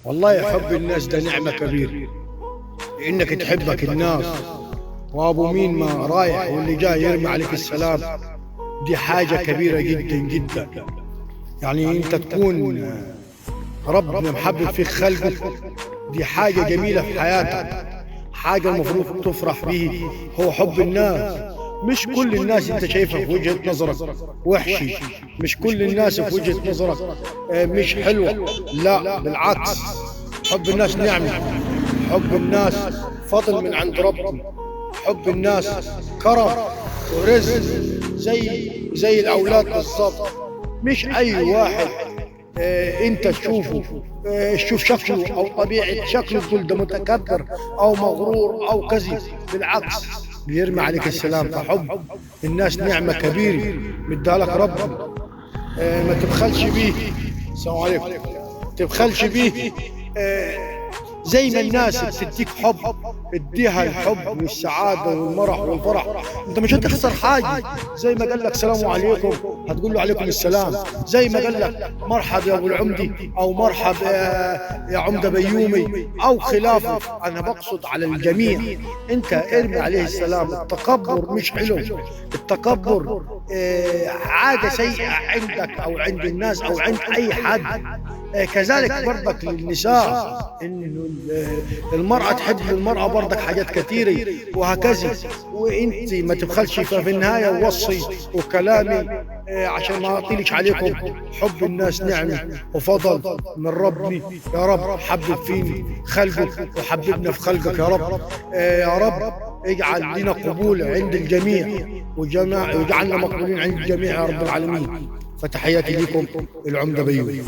والله حب الناس ده نعمة كبيرة، إنك تحبك الناس، وأبو مين ما رايح واللي جاي يرمي عليك السلام، دي حاجة كبيرة جدا جدا. يعني أنت تكون ربنا محبب فيك خلقه، دي حاجة جميلة في حياتك، حاجة المفروض تفرح به، هو حب الناس. مش كل الناس انت شايفها في وجهة نظرك وحشي، مش كل الناس في وجهة نظرك مش حلوة، لا بالعكس، حب الناس نعمة، حب الناس فضل من عند ربنا، حب الناس كرم ورزق زي الأولاد بالظبط. مش أي واحد انت تشوفه تشوف شكله او طبيعة شكله تقول ده متكبر او مغرور او كذا، بالعكس بيرمي عليك السلام. فحب الناس نعمة كبيرة مديها لك ربنا، ما تبخلش بيه. السلام عليكم. تبخلش بيه، زي ما الناس بتديك حب اديها الحب والسعادة والمرح والفرح، انت مش هتخسر حاجة. زي ما قال لك سلام عليكم هتقول له عليكم السلام، زي ما قال لك مرحب يا ابو العمدي او مرحب يا عمدة بيومي او خلافه، انا بقصد على الجميع، انت ارمي عليه السلام. التكبر مش حلو، التكبر عادة سيئة عندك او عند الناس او عند اي حد. كذلك برضك للنساء، انه المرأة تحب المرأة برضك حاجات كثيرة وهكذا، وانت ما تبخلش. ففي النهاية وصي وكلامي عشان ما اطيلش عليكم، حب الناس نعمة وفضل من ربي. يا رب حبب فيني خلقك وحببنا في خلقك يا رب. يا رب اجعل لنا قبول عند الجميع واجعلنا مقبولين عند الجميع يا رب العالمين. فتحياتي لكم، العمدة بيومي.